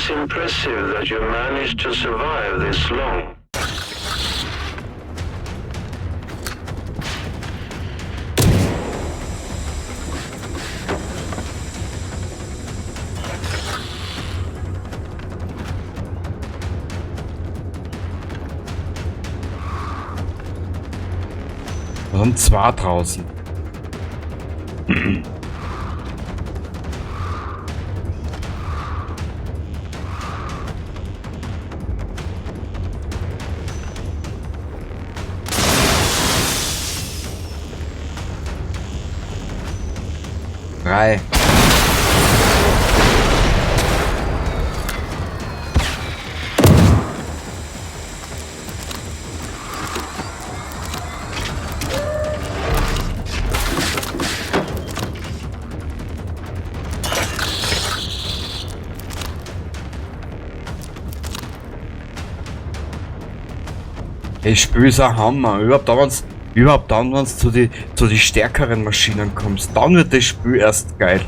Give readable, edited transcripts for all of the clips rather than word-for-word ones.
It's impressive that you managed to survive this long. Da sind zwei draußen. Drei. Ich spüre es ein Hammer. Überhaupt dann, wenn's zu die stärkeren Maschinen kommst, dann wird das Spiel erst geil.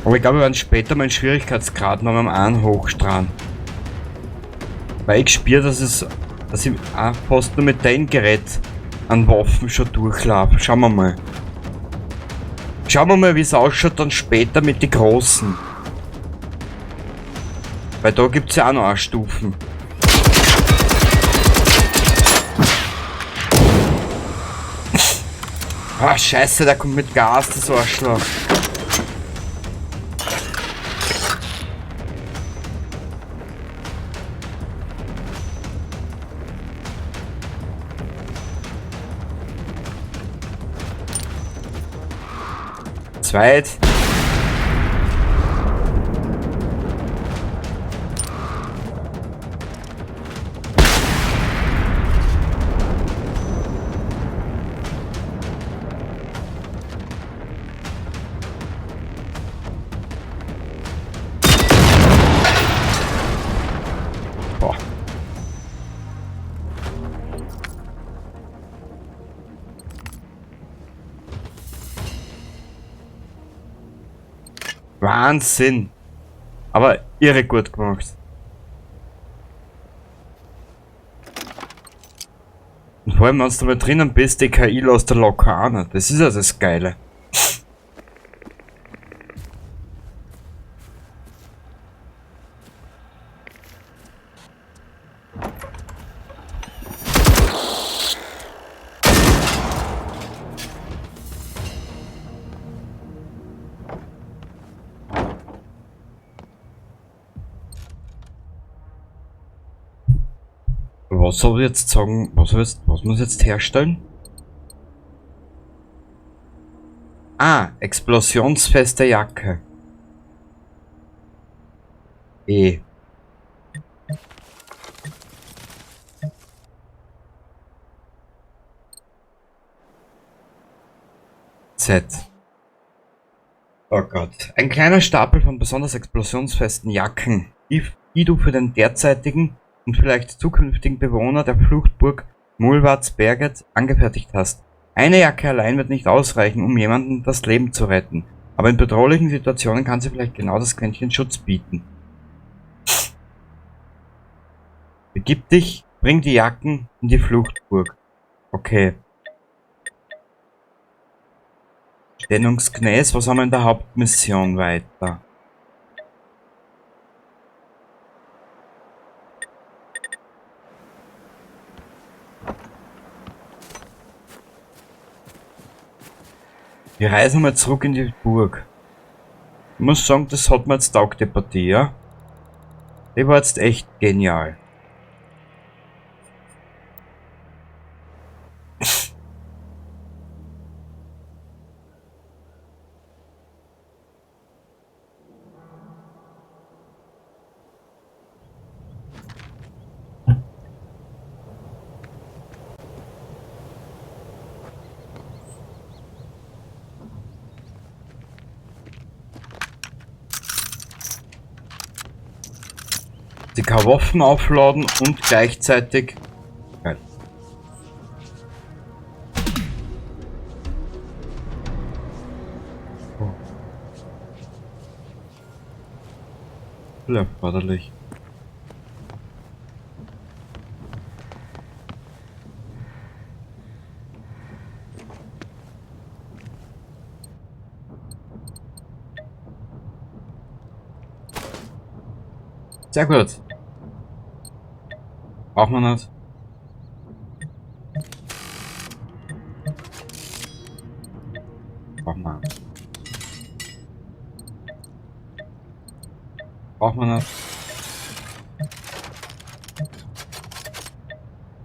Aber ich glaube, wir werden später meinen Schwierigkeitsgrad noch am einen hochstrahlen. Weil ich spüre, dass ich auch fast nur mit dem Gerät an Waffen schon durchlaufe. Schauen wir mal. Schauen wir mal, wie es ausschaut dann später mit den Großen. Weil da gibt's ja auch noch Stufen. Ah, scheiße, der kommt mit Gas, das Arschloch. Zweit. Boah. Wahnsinn. Aber irre gut gemacht. Und vor allem, wenn du mal drinnen bist, die KI lässt der locker an. Das ist ja das Geile. Was soll ich jetzt sagen? Was soll ich jetzt, was muss ich jetzt herstellen? Ah, explosionsfeste Jacke. E. Z. Oh Gott. Ein kleiner Stapel von besonders explosionsfesten Jacken, die du für den derzeitigen und vielleicht zukünftigen Bewohner der Fluchtburg Mulwardsberget angefertigt hast. Eine Jacke allein wird nicht ausreichen, um jemandem das Leben zu retten. Aber in bedrohlichen Situationen kann sie vielleicht genau das Quäntchen Schutz bieten. Begib dich, bring die Jacken in die Fluchtburg. Okay. Stellungsgnäs, was haben wir in der Hauptmission weiter? Wir reisen mal zurück in die Burg. Ich muss sagen, das hat mir jetzt taugt, die Partie, ja? Die war jetzt echt genial. Sie kann Waffen aufladen und gleichzeitig... Geil. Oh. Erforderlich. Sehr gut. Braucht man das? Braucht man. Braucht man das?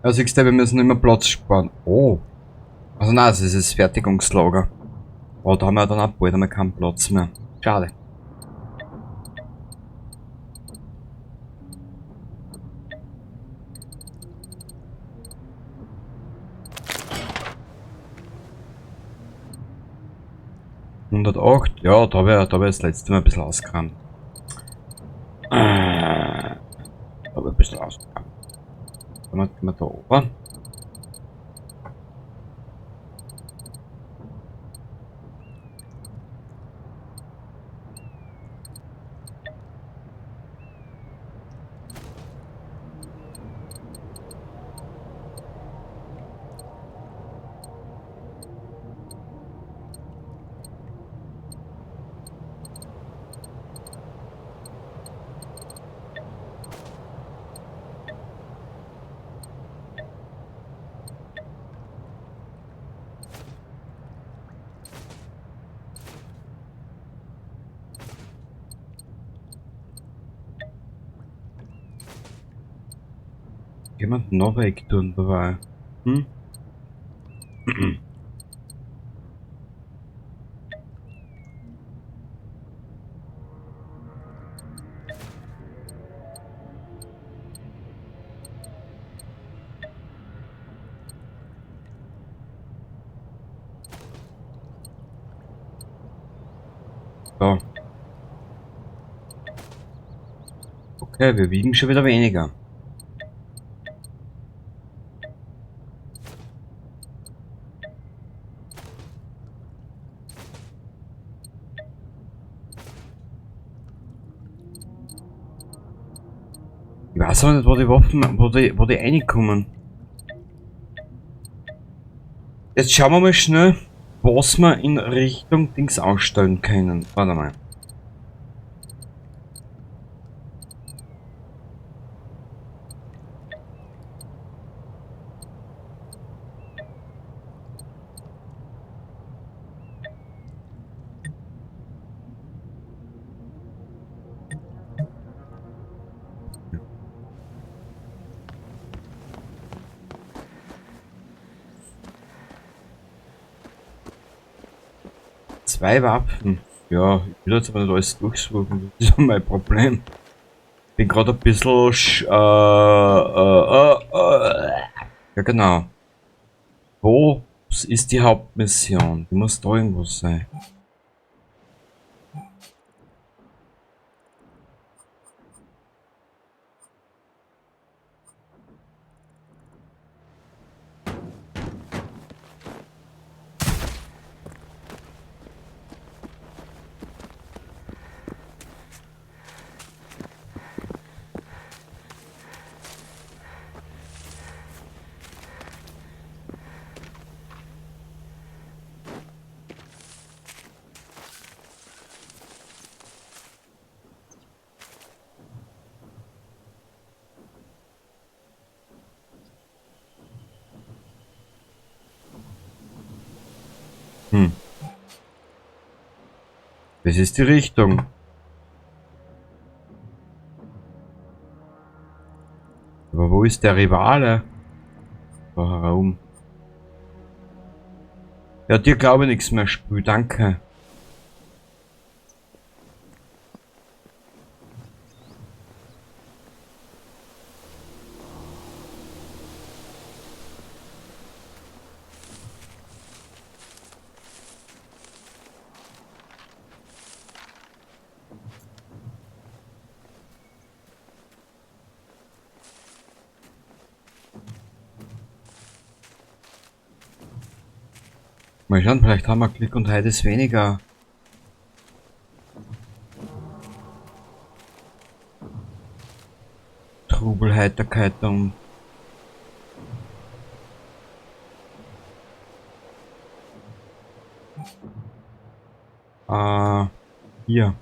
Ja, siehst du, wir müssen immer Platz sparen. Oh. Also nein, das ist das Fertigungslager. Oh, da haben wir dann auch bald einmal keinen Platz mehr. Schade. ...108, ja, da habe ich das letzte Mal ein bisschen ausgekramt. Da habe ich ein bisschen ausgekramt. Dann gehen wir da oben. Jemand noch weg tun dabei. Hm? So. Okay, wir wiegen schon wieder weniger. Ich weiß aber nicht, wo die Waffen, wo die reinkommen. Jetzt schauen wir mal schnell, was wir in Richtung Dings ausstellen können. Warte mal. Zwei Waffen. Ja, ich will jetzt aber nicht alles durchsuchen. Das ist mein Problem. Bin gerade ein bisschen ja, genau. Wo ist die Hauptmission? Die muss da irgendwo sein. Hm. Das ist die Richtung. Aber wo ist der Rivale? Warum? Ja, dir glaube ich nichts mehr, Spül, danke. Mal schauen, vielleicht haben wir Glück und heute ist weniger. Trubel, Heiterkeit und hier.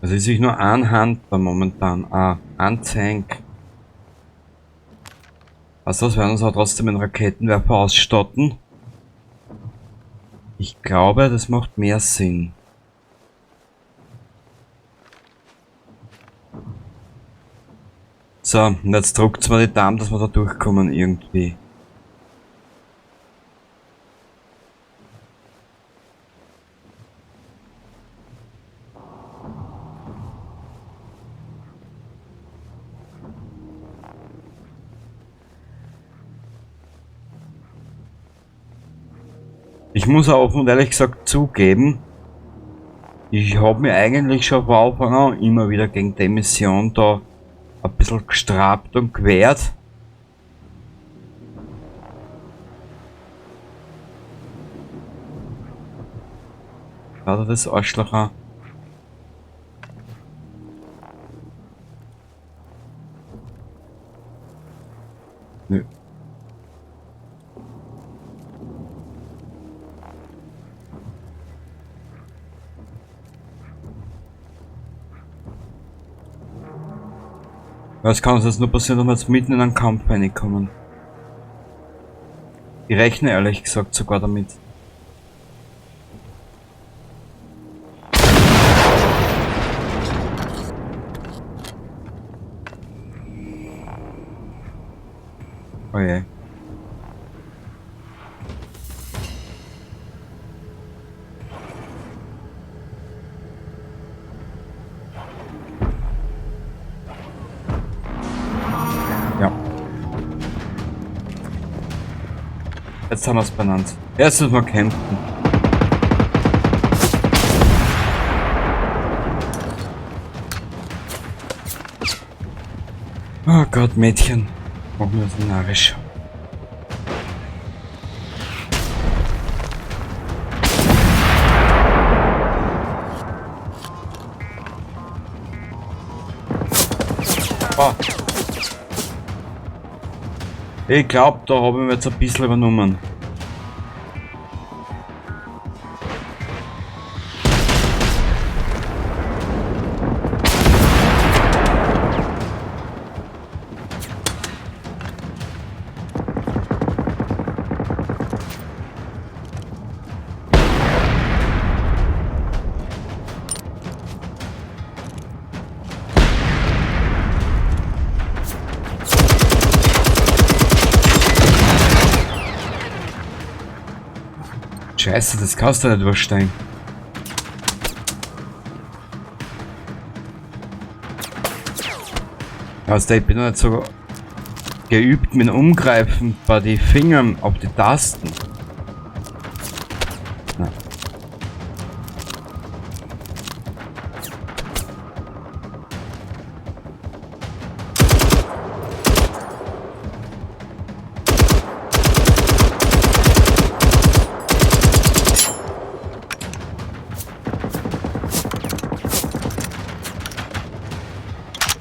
Also ist sich nur ein Hunter momentan, ein Tank. Also das werden uns auch trotzdem mit Raketenwerfer ausstatten. Ich glaube, das macht mehr Sinn. So, und jetzt druckt's mir die Daumen, dass wir da durchkommen irgendwie. Ich muss auch offen und ehrlich gesagt zugeben, ich hab mir eigentlich schon von Anfang an immer wieder gegen die Mission da ein bisschen gestrabt und gewehrt. Hat er das Arschloch an? Nö. Was kann uns jetzt nur passieren, wenn wir jetzt mitten in einen Kampf reinkommen? Ich rechne ehrlich gesagt sogar damit. Oh je. Ja. Jetzt haben wir's benannt. Jetzt müssen wir kämpfen. Oh Gott, Mädchen. Machen wir das narrisch. Oh. Ich glaub, da hab ich mir jetzt ein bisschen übernommen. Scheiße, das kannst du nicht übersteigen. Also ich bin noch nicht so geübt mit dem Umgreifen bei den Fingern auf die Tasten. Na.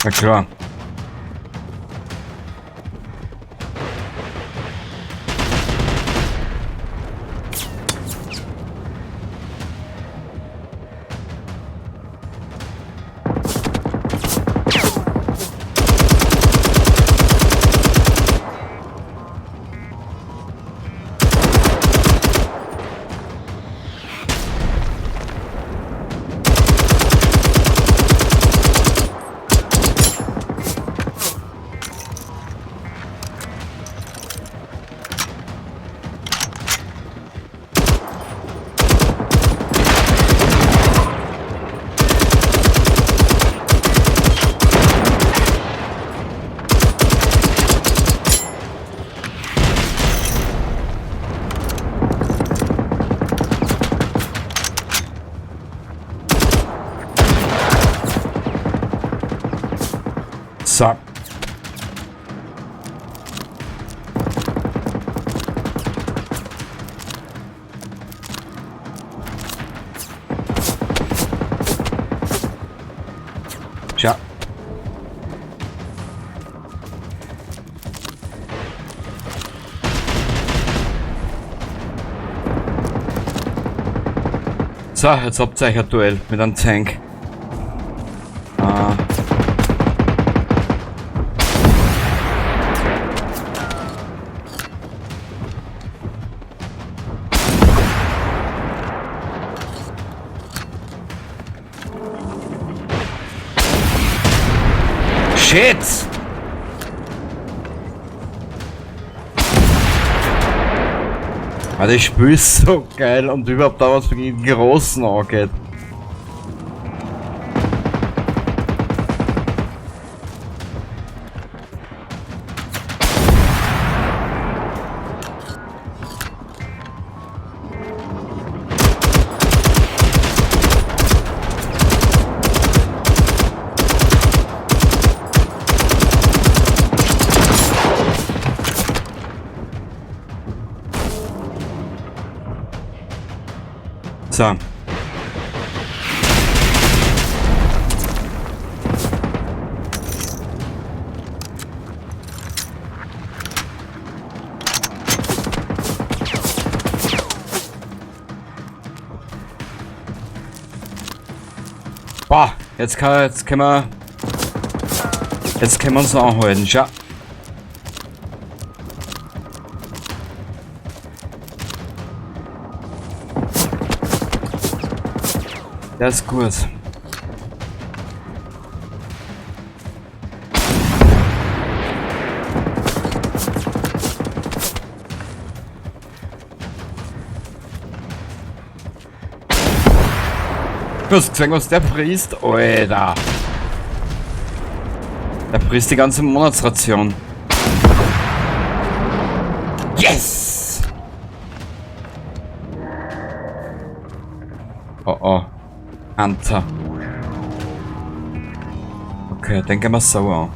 Na klar. So. Schau. So, jetzt habt ihr euch ein Duell mit einem Tank. Ah. Shit! Ah, das Spiel ist so geil und überhaupt da was gegen die Großen angeht. So. Boah, jetzt können wir uns noch anhalten, schau. Das ist gut. Du hast gesehen, was der frisst? Alter. Der frisst die ganze Monatsration. Yes! Oh oh. Hunter. Okay, den gehen wir so an.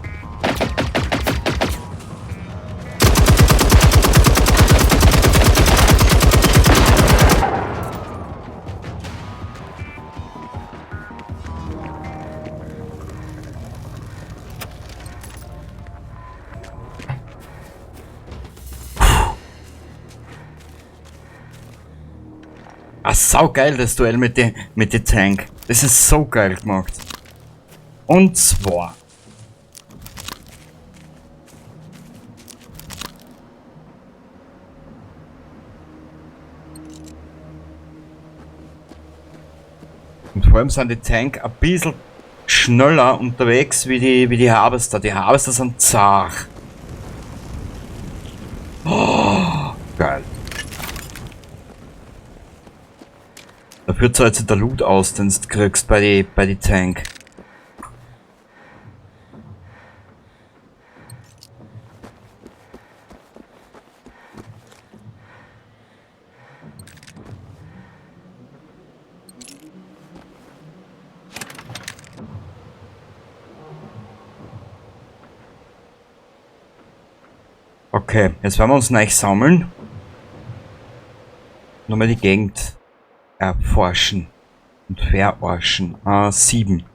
Ah, sau geil das Duell mit dem Tank. Das ist so geil gemacht. Und zwar. Und vor allem sind die Tank ein bisschen schneller unterwegs wie die Harvester. Die Harvester sind zart. Oh, geil. Dafür zahlt sich der Loot aus, den du kriegst bei die Tank. Okay, jetzt werden wir uns neu sammeln. Nochmal die Gegend erforschen und verarschen. 7.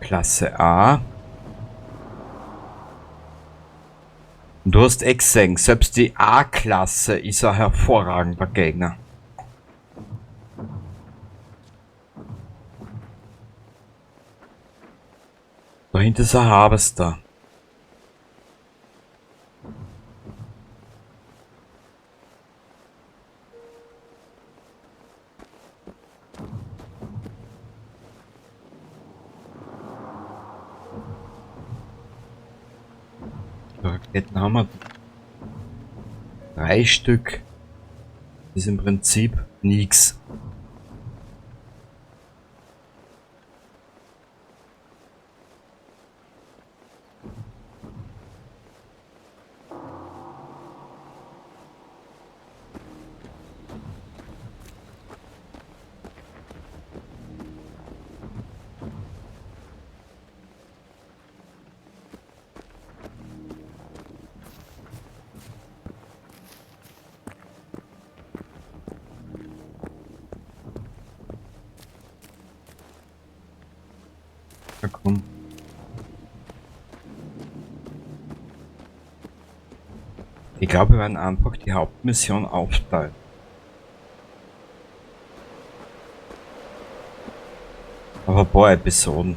Klasse A. Und du hast eh gesehen, selbst die A-Klasse ist ein hervorragender Gegner. Dahinter ist ein Harvester. Raketen haben wir 3 Stück. Das ist im Prinzip nix. Na komm. Ich glaube, wir werden einfach die Hauptmission aufteilen. Auf ein paar Episoden.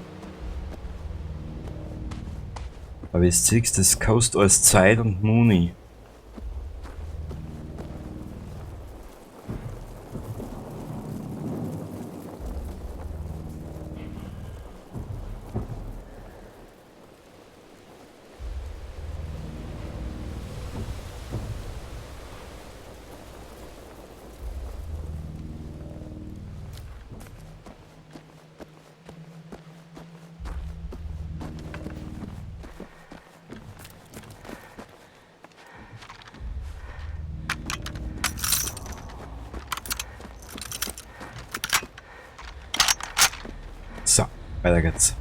Aber jetzt siehst du, das kostet alles Zeit und Muni. So, weiter geht's.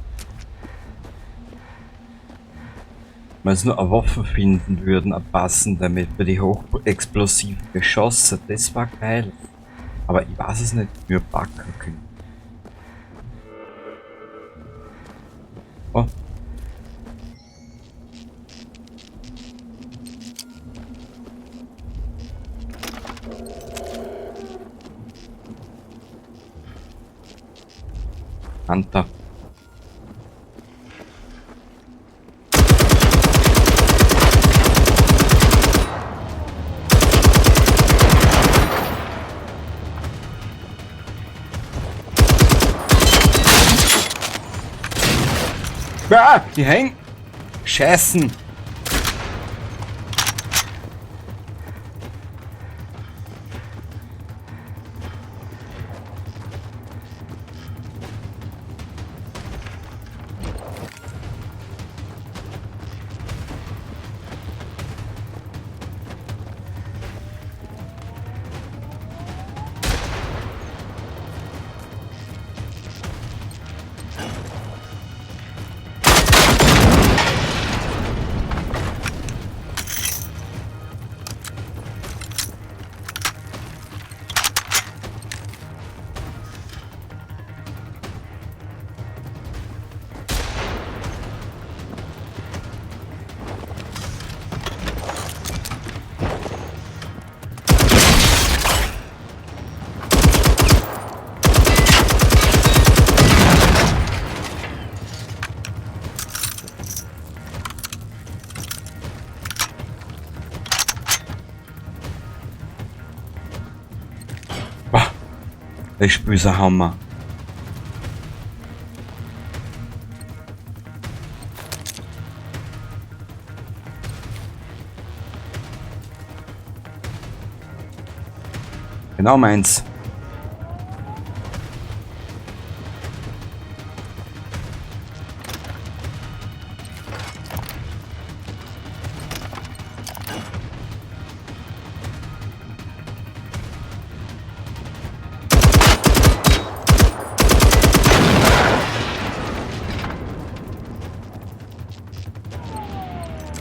Wenn wir jetzt nur eine Waffe finden würden, eine passende mit für die hochexplosiven Geschosse, das war geil. Aber ich weiß es nicht, wie wir packen können. Oh. Hunter. Ah, die hängen. Scheißen. Boah, das Spiel ist ein Hammer. Genau meins.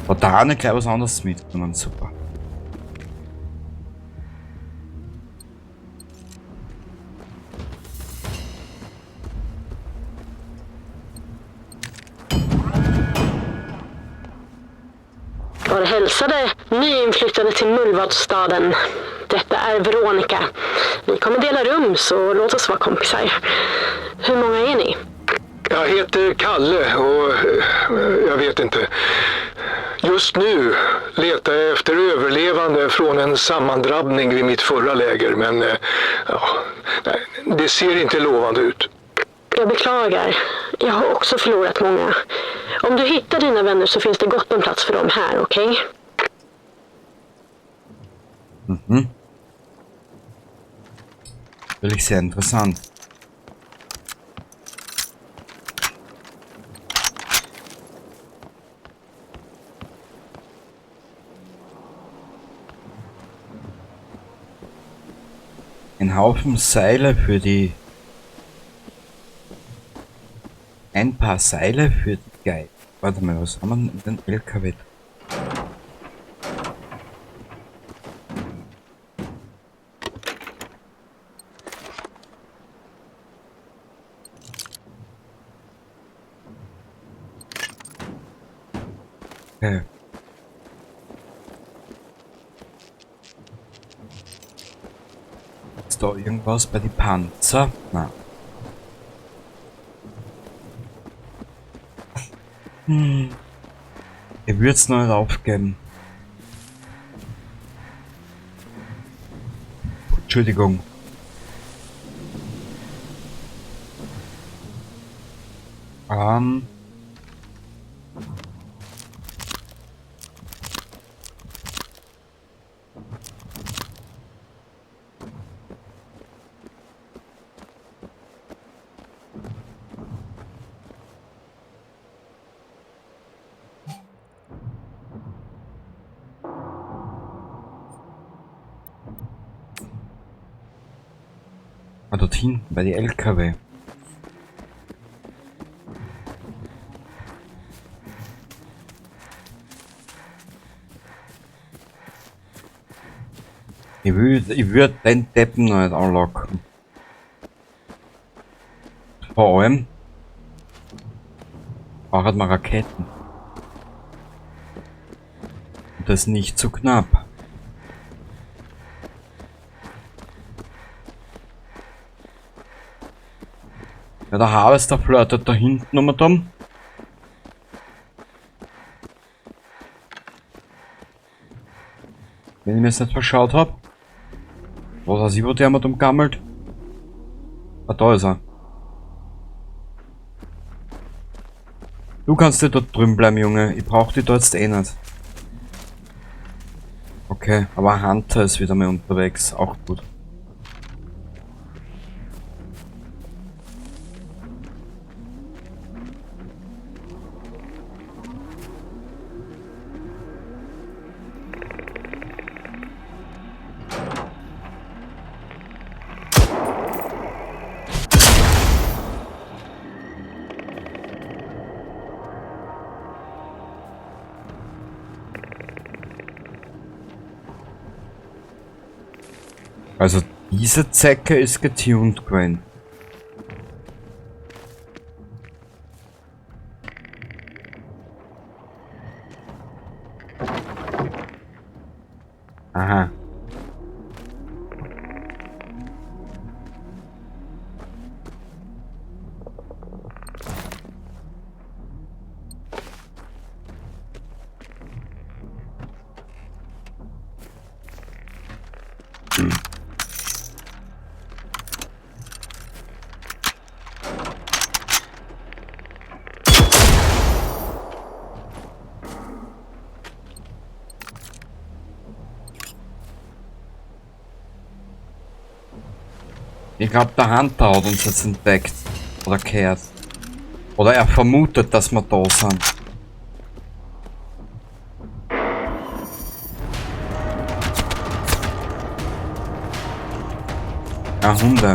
Hat der Hane gleich was anderes mitgenommen, super. Var hälsade nyinflyttade till Mullvadsstaden. Detta är Veronica. Vi kommer dela rum, så låt oss vara kompisar. Hur många är ni? Jag heter Kalle och jag vet inte. Just nu letar jag efter överlevande från en sammandrabbning vid mitt förra läger, men ja, nej, det ser inte lovande ut. Jag beklagar. Jag har också förlorat många. Om du hittar dina vänner så finns det gott om plats för dem här, okej? Mhm. Wirklich sehr interessant. Ein Haufen Seile für die... Ein paar Seile für die Geige. Warte mal, was haben wir denn in den LKW? Okay. Ist da irgendwas bei die Panzer? Nein. Ich würde es noch nicht aufgeben. Entschuldigung. Ah, dort hinten bei die LKW. Ich würd den Deppen noch nicht anlocken. Vor allem braucht man Raketen. Und das nicht zu knapp. Ja, der Harvester flirtet da hinten um und um. Wenn ich mir jetzt nicht verschaut hab. Was weiß ich, wo der mit umgammelt? Ah, da ist er. Du kannst ja dort drüben bleiben, Junge. Ich brauch dich da jetzt eh nicht. Okay, aber Hunter ist wieder mal unterwegs. Auch gut. Also diese Zecke ist getuned gewesen. Aha. Ich glaub, der Hunter hat uns jetzt entdeckt. Oder gehört. Oder er vermutet, dass wir da sind. Ja, Hunde.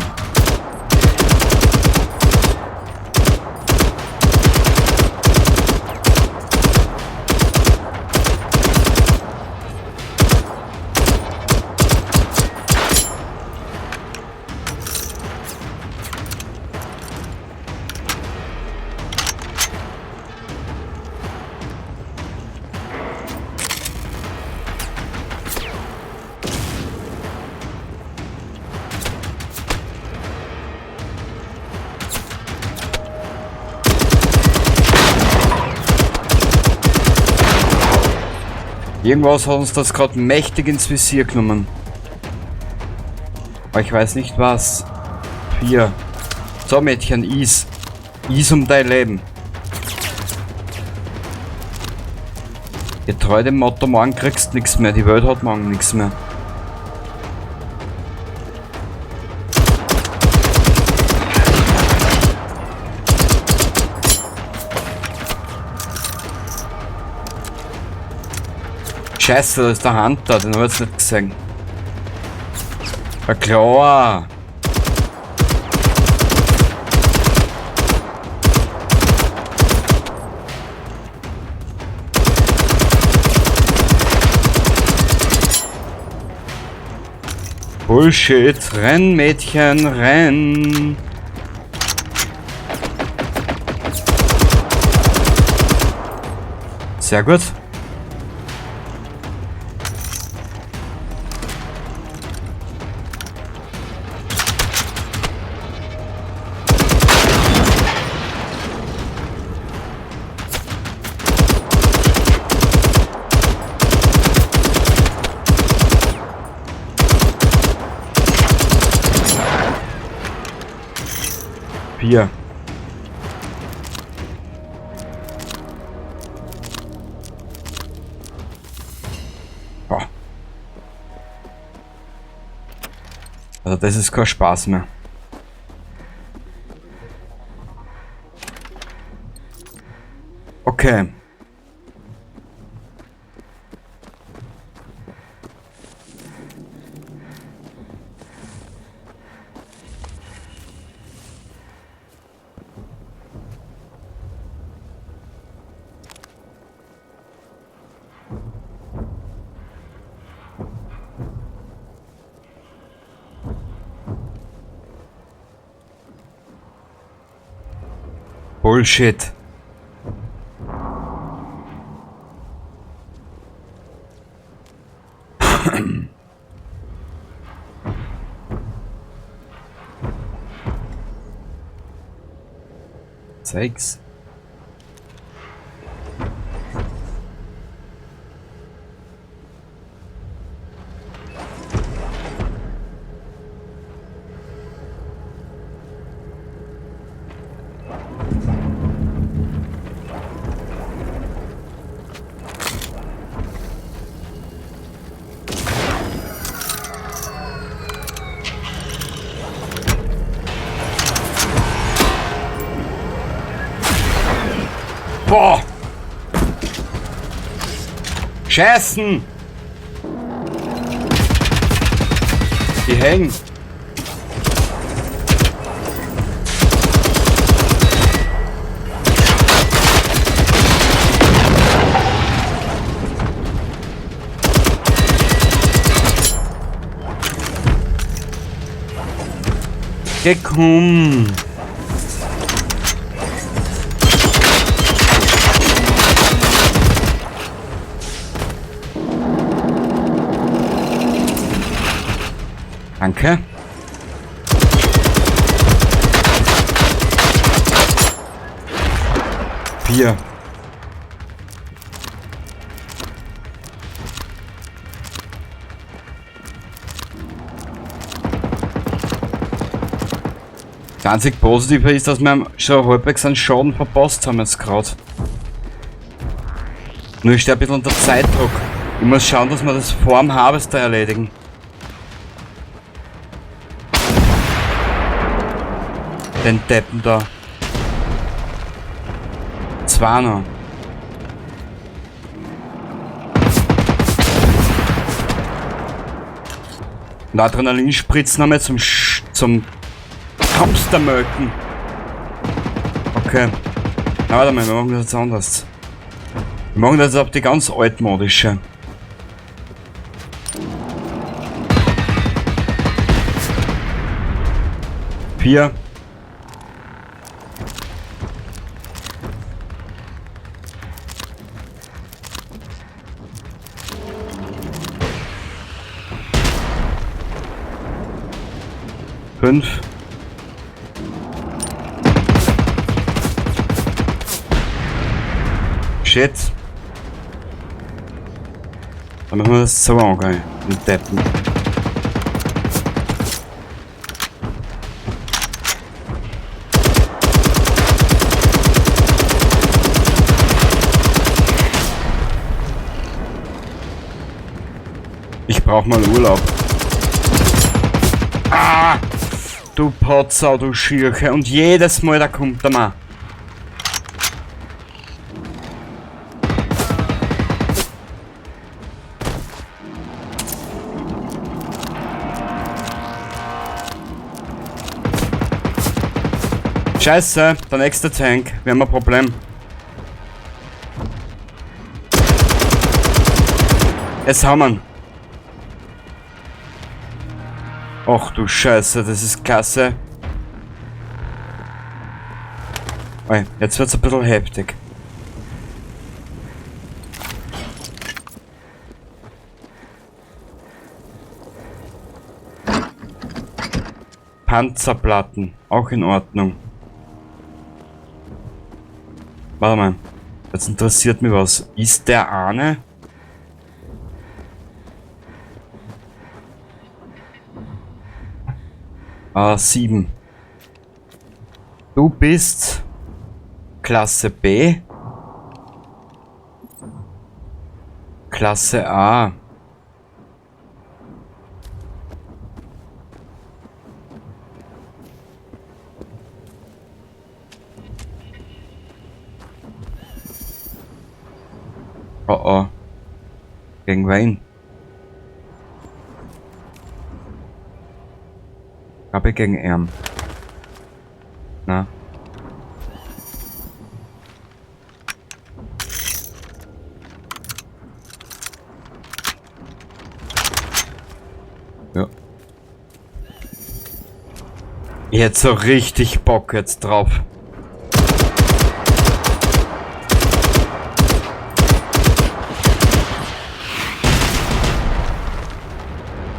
Irgendwas hat uns das grad mächtig ins Visier genommen. Aber ich weiß nicht was. 4. So Mädchen, Eis. Eis um dein Leben. Getreu dem Motto, morgen kriegst nix mehr. Die Welt hat morgen nix mehr. Scheiße, da ist der Hunter, den hab ich jetzt nicht gesehen. Ja klar! Bullshit! Renn, Mädchen, renn! Sehr gut. 4. Boah. Also das ist kein Spaß mehr. Okay. Bullshit. 6. Boah! Scheißen! Die hängen. Geh komm! Danke. 4. Das einzig Positive ist, dass wir schon halbwegs einen Schaden verpasst haben jetzt gerade. Nur ich stehe ein bisschen unter Zeitdruck. Ich muss schauen, dass wir das vor dem Harvester erledigen. Den Deppen da. 2 noch. Und Adrenalinspritzen haben wir zum Hamstermölken. Okay. Na, warte mal, wir machen das jetzt anders. Wir machen das jetzt auf die ganz altmodische. 4. 5. Shit. Dann machen wir das so angehen. Mit Deppen. Ich brauch mal Urlaub. Ah! Du Potsau, du Schirche. Und jedes Mal, da kommt der Mann. Scheiße, der nächste Tank. Wir haben ein Problem. Jetzt haben wir ihn. Ach du Scheiße, das ist klasse. Oi, jetzt wird's ein bisschen heftig. Panzerplatten, auch in Ordnung. Warte mal, jetzt interessiert mich was. Ist der eine? Ah, 7. Du bist Klasse B. Klasse A. Oh oh. Gegen wen? Glaube gegen ihn. Na. Ja. Ich hätte so richtig Bock jetzt drauf.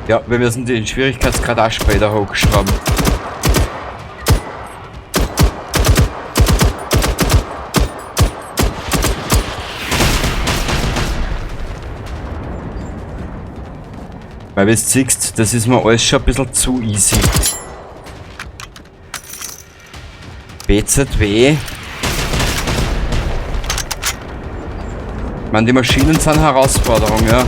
Ja, wir müssen den Schwierigkeitsgrad auch später hochschrauben. Weil wie du siehst, das ist mir alles schon ein bisschen zu easy. BZW. Ich meine, die Maschinen sind Herausforderung, ja.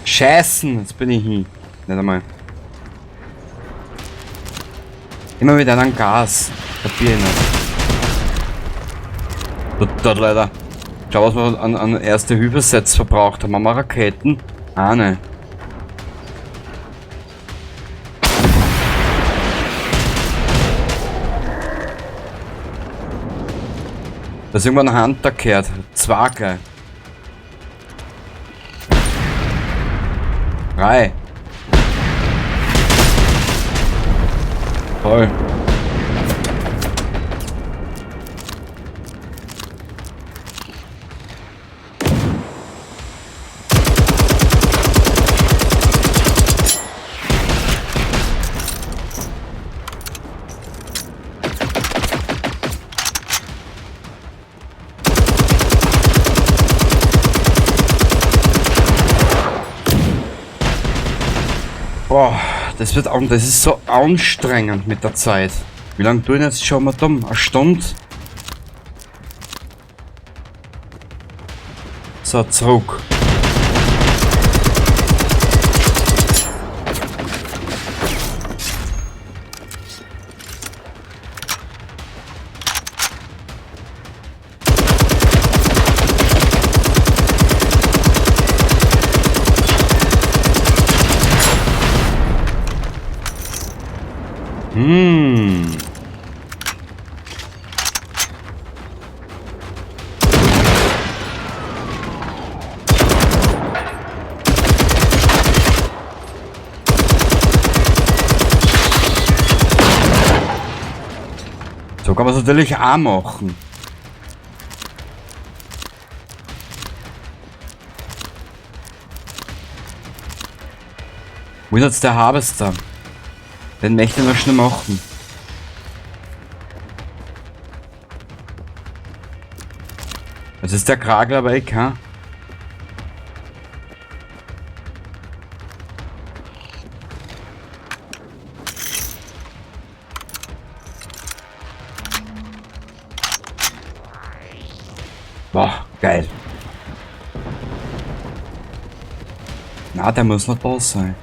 Scheißen, jetzt bin ich hin. Nicht einmal. Immer mit einem Gas. Kapier ich nicht. Dort leider. Schau, was wir an erste Hilfesets verbraucht haben. Haben wir Raketen? Ah, ne. Da ist irgendwann ein Hunter gehört. Zwei gleich. 3. Toll. Boah, das wird auch, das ist so anstrengend mit der Zeit. Wie lange tun jetzt schon mal dumm? Eine Stunde? So, zurück. So kann man es natürlich auch machen. Wo ist jetzt der Harvester? Den möchte ich noch schnell machen. Das ist der Kragler weg, ha? Boah, geil. Na, der muss noch da sein.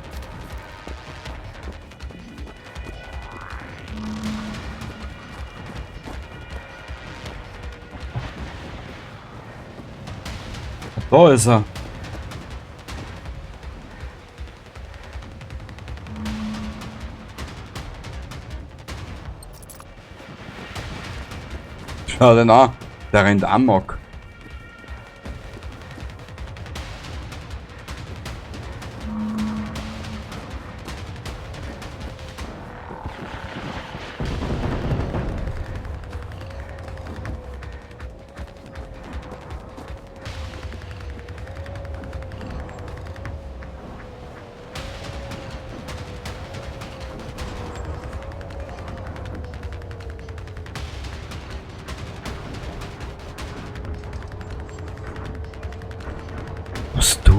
Da ist er. Schau den an, der rennt amok.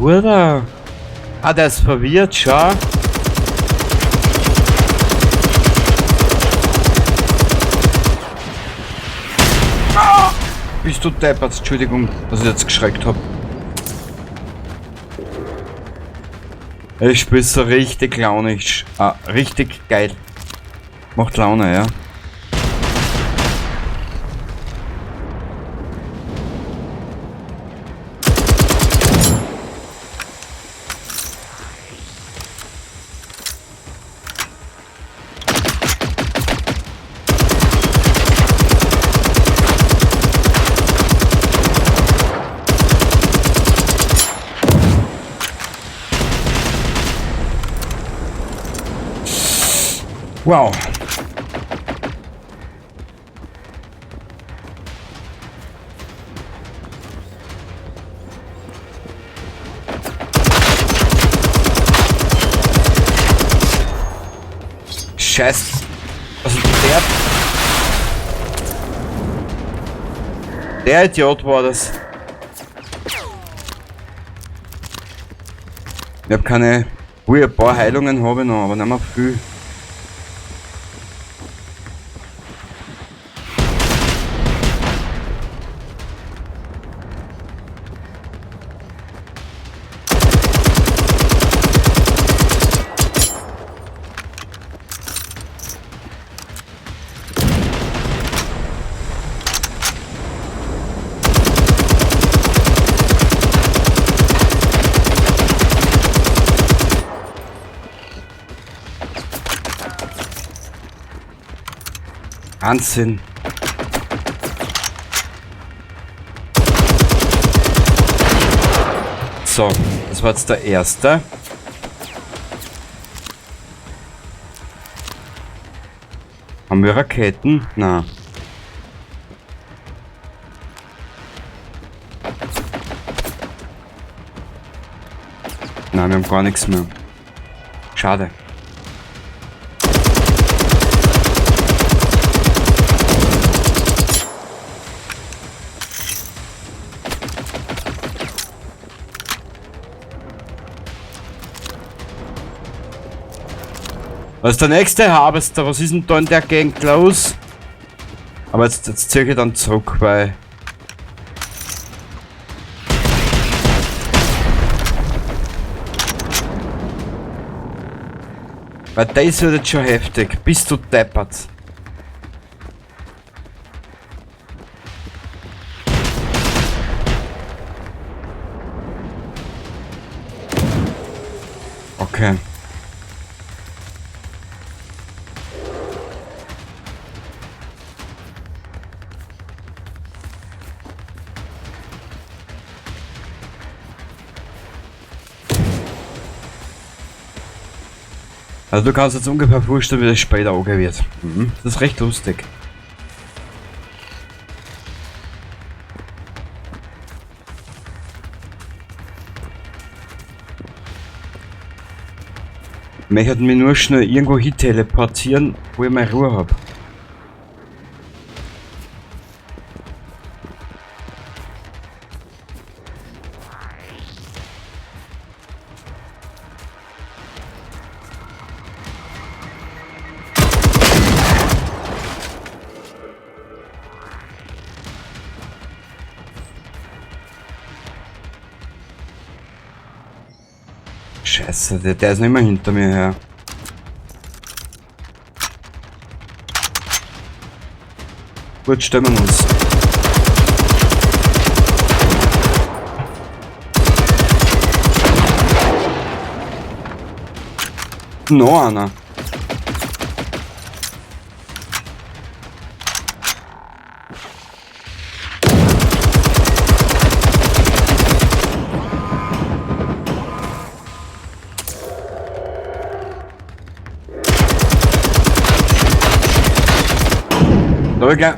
Bruder. Ah, der ist verwirrt, schau. Ah, bist du deppert? Entschuldigung, dass ich jetzt geschreckt hab. Ich spiel so richtig launisch. Ah, richtig geil. Macht Laune, ja. Wow. Scheiß. Also der Idiot war das. Ich hab keine. Ui, ein paar Heilungen habe ich noch, aber nicht mehr viel. Wahnsinn. So, das war jetzt der erste. Haben wir Raketen? Na. Nein, wir haben gar nichts mehr. Schade. Was ist der nächste Harvester? Was ist denn da in der Gegend los? Aber jetzt ziehe ich dann zurück, weil... Weil das wird jetzt schon heftig. Bist du deppert. Okay. Also du kannst jetzt ungefähr vorstellen, wie das später angehen wird. Mhm. Das ist recht lustig. Ich möchte mich nur schnell irgendwo hin teleportieren, wo ich meine Ruhe hab. Scheiße, der ist nicht mehr hinter mir her. Gut, stellen wir uns. Noch einer. Da hab ich gleich.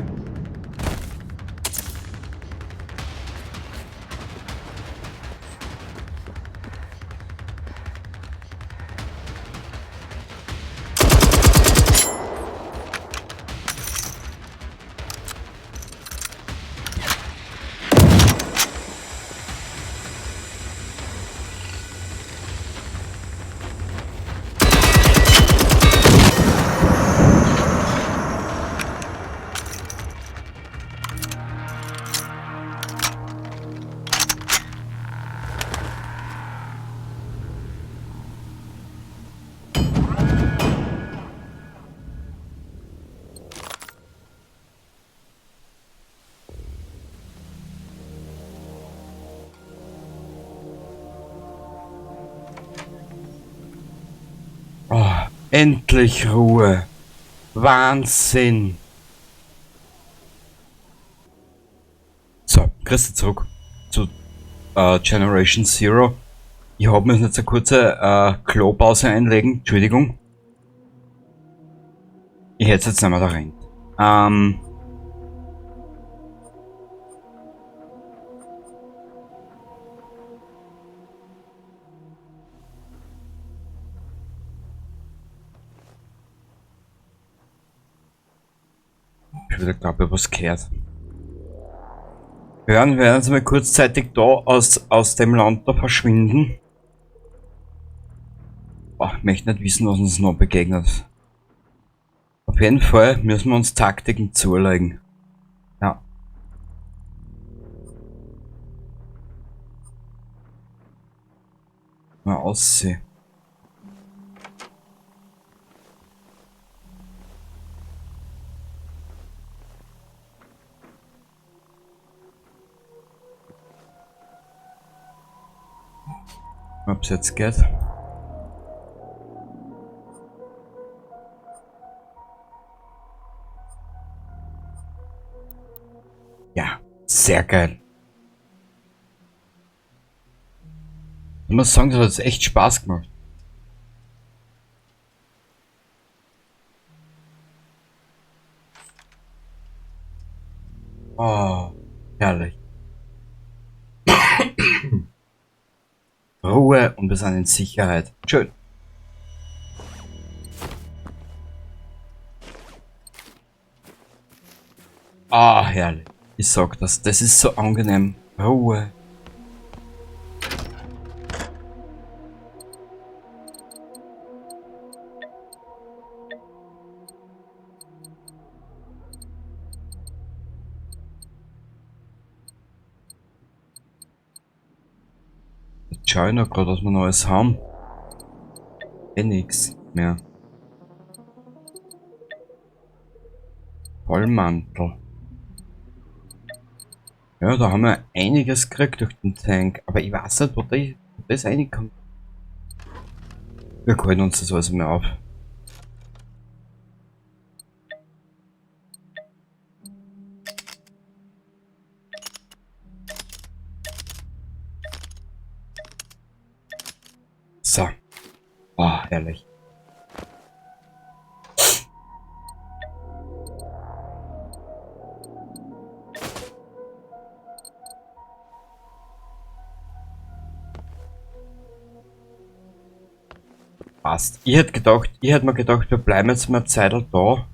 Endlich Ruhe. Wahnsinn. So, grüß dich zurück zu Generation Zero. Ich hab mir jetzt eine kurze Klopause einlegen. Entschuldigung. Ich hätte jetzt nicht mehr da rein. Ich wieder, glaube ich, was gehört. Hören werden sie mal kurzzeitig da aus dem Land da verschwinden. Ach, ich möchte nicht wissen, was uns noch begegnet. Auf jeden Fall müssen wir uns Taktiken zulegen. Ja. Mal aussehen. Ob's jetzt geht. Ja, sehr geil. Ich muss sagen, das hat jetzt echt Spaß gemacht. Oh, herrlich. Ruhe und wir sind in Sicherheit. Schön. Ah, herrlich. Ich sag das, das ist so angenehm. Ruhe. Jetzt schau ich noch grad, was wir noch alles haben. Eh nix mehr. Vollmantel. Ja, da haben wir einiges gekriegt durch den Tank, aber ich weiß nicht, wo das reinkommt. Wir holen uns das alles mal auf. So. Ah, oh, herrlich. Passt. Ich hätte mir gedacht, wir bleiben jetzt mal eine Zeit da.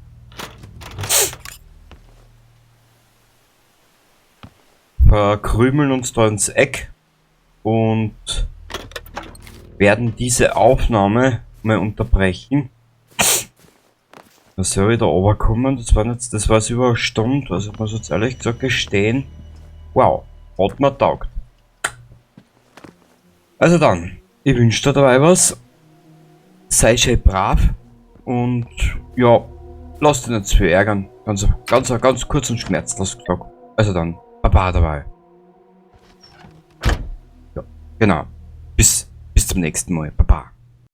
Verkrümeln uns da ins Eck und werden diese Aufnahme mal unterbrechen. Da soll ich da runterkommen. Das war jetzt, das war jetzt über eine Stunde, also ich muss jetzt ehrlich gesagt gestehen. Wow, hat mir taugt. Also dann, ich wünsche dir dabei was. Sei schön brav und ja, lass dich nicht zu viel ärgern. Ganz, ganz, ganz kurz und schmerzlos gesagt. Also dann, baba dabei. Ja, genau. Bis zum nächsten Mal. Baba.